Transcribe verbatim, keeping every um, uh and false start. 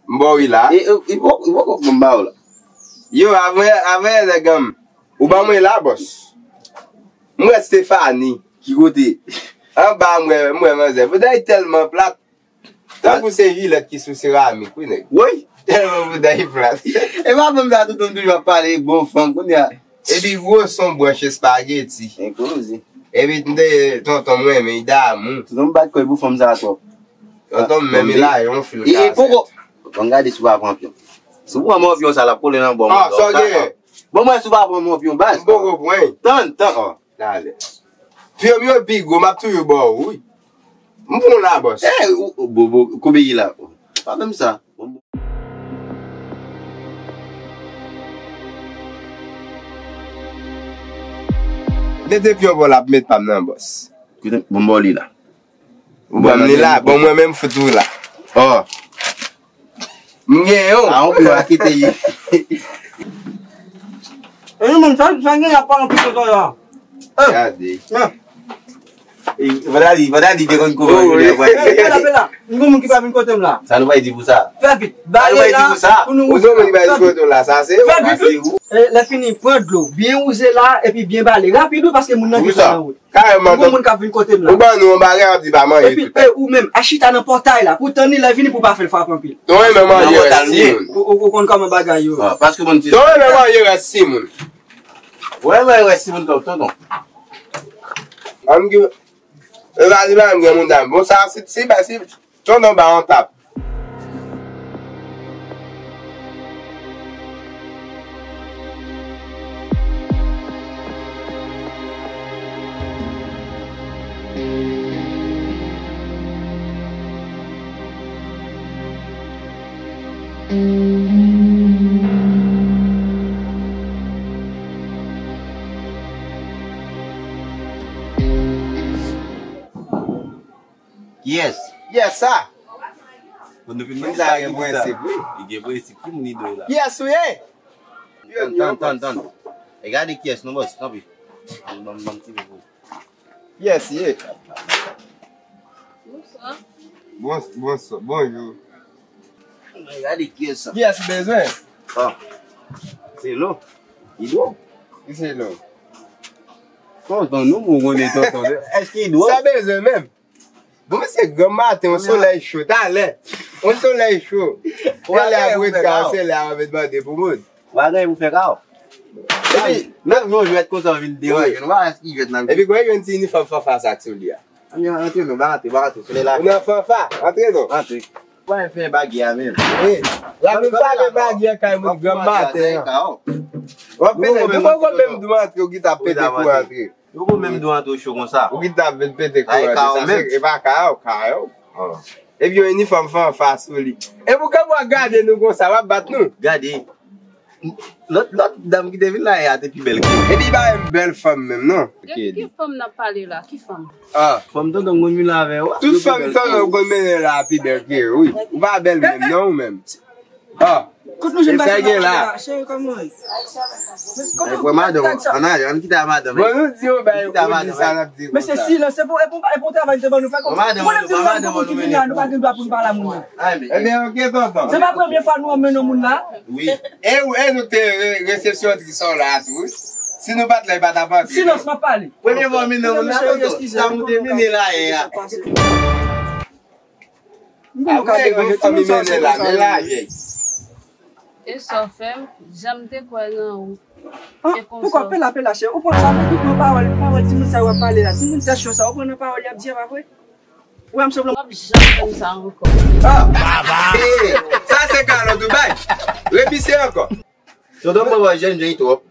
M ba w wi la. E, e, e poko, e poko m ba w la. Yo, avan, avan yè nèg an m. Ou ban mwen la, bòs. M wè Stefani. Ki kote? Anba, m wè, m wè manzè. Bouda tèlman plat. Tankou se jilèt ki sou seramik, wi, nèg. Woy! Tèlman bouda plat. E pa fanm sa, tout moun toujou ap pale bon fanm, kounye a. Epi gwo son branch espageti. Enpozisyon. Epi tande tonton mwen, men damou. Tonton bat kòy pou fanm sa twòp. Tonton m menm la, yon fil. E, e poko. Bon, gade si w pa pran pyon. Si w pran mòpyon sa, l ap kole nan bò mwen. Ah, sa w genyen? Bon, mwen si w pa pran mòpyon, baz. M poko pran. Tann, tann. Talè. Pye m yo pi gwo, m ap toujou ba w, wi. M pran la, bòs. Eh, ou, ou, bo, bo, koube yi la. Pa menm sa. Mete pye w bò la, ap met pa m nan, bòs. Koute, bon, ba w li la. Ou ban m li la, bon, mwen menm fout ou la. Oh. M gen yon. A, on pè a kite yi. E yon moun, sa, sa gen la pa anpil kote la. Eh. Gade. Men. E, fòk ta di, fòk ta di te konn kouman. Oh, wi. Apre, apre la, apre la. M gen moun ki pa vin kote m la. Sa nou pa di pou sa. Fè vit. Sa nou pa di pou sa. Ou gen moun ki pa vin kote w la, sa se ou. Fè vit. Sa se ou. E, lè fini, pran dlo. Byen wouze la, epi byen bale. Rapid wi, paske moun nan gen sa nan wout. Kareman, ou gon moun k ap vin kote m la. Ou ban nou yon bagay, w ap di pa manje tout tan. Epi, e, ou menm, al chita nan pòtay la, pou tann li lè vini pou w pa fè l frape anpil. Ou renmen manje rès timoun. Ou, ou, ou konn kòman bagay yo. Ah, paske moun ti. Ou renmen manje rès timoun. Ou renmen rès timoun twòp, tonton. Ann gen, e pa di pa menm gen moun dam. Bon, sa, si, si, si, tonton ba yon tap. Kiyès? Kiyès sa? Bon, nou fin mande sa, gen prensip, wi. Li gen prensip, ki moun idole la? Kiyès ou ye? Tann, tann, tann, tann. E gade kiyès non, bòs, tanpri. Ban m, ban m ti pe pou. Kiyès ye? Bonswa. Bons-, bonswa, bonjou. E gade kiyès sa? Kiyès ou bezwen? Ah. Se lo. Idole. Ki se lo? Tonton, nou moun konnen tonton. Èske idole? Sa bezwen menm. Bon, mesye, granm maten, yon solèy cho, talè. Yon solèy cho. Ou pa gen pou fè ka w. Se lè a w ap mande pou moun. Ou pa gen pou fè ka w. Epi, n ap jwe yon jwèt konsa, w vin deranje nou. Ou pa wè ki jwèt n ap jwe. Epi, gwo jwenn ti inifòm fanfa sa k sou li a. Ann, antre non, ba antre, ba antre, solèy la. Ou nan fanfa, antre non. Antre. Ou pa fè bagay a menm. Wi. L ap vin pale bagay a kay moun granm maten an. W ap pete, nou poko menm dwe antre, ou gentan pete kou antre. Yo gon menm dwe antre cho konsa. Ou ki t ap vin pete kouraj sa, se, e pa kay ou, kay ou. Epi yon inifòm fanfa sou li. E pou kè w ap gade nou konsa, w ap bat nou. Gade. Lòt, lòt dam ki te vin la yè a te pi bèl ke li. Epi pa yon bèl fanm menm, non. De ki fanm n ap pale la? Ki fanm? Ah. Fanm tonton konn vin la avè w. Tout fanm tonton konn mennen la pi bèl ke ou, wi. Ou pa bèl menm, non, ou menm. Ah. Kote nou jwenn bagay sa la, cheri, kòman? Kote w konnen sa? Ann ale, ann kite a madanm. Bon, nou di yon bagay, ou di sa, n ap di konsa. Men se silans, se pou, e pou, e pou travay te ban nou fè kòm. Mwen menm di nou, nou pa gen dwa pou nou pale a moun nan. Ebyen, oke, tonton. Se pa premye fwa nou anmennen yon moun la. Wi. E ou, e nou te re-, resepsyontris sa w la tou, wi. Si nou pa t la, li pa t ap antre. Silans, m ap pale. Premye fwa anmennen yon moun la, tonton. Sa moun te mennen la yè a. M konn nou ka deranje timoun sa yo se konsa yo ye. E sa w fè m, jan m te kwè nan ou. Ah, se konsa. Poukò pela pela chè? Ou pran sa pou tout nan pawòl, pawòl timoun sa yo ap pale la. Timoun tèt cho sa, ou pran nan pawòl y ap di a, pa vre? Ou wè m sanble. W ap janm fè m sa ankò. Ah! Baba! Sa se kalòt ou bay. Repise ankò. Tonton papa jèn jèn twòp.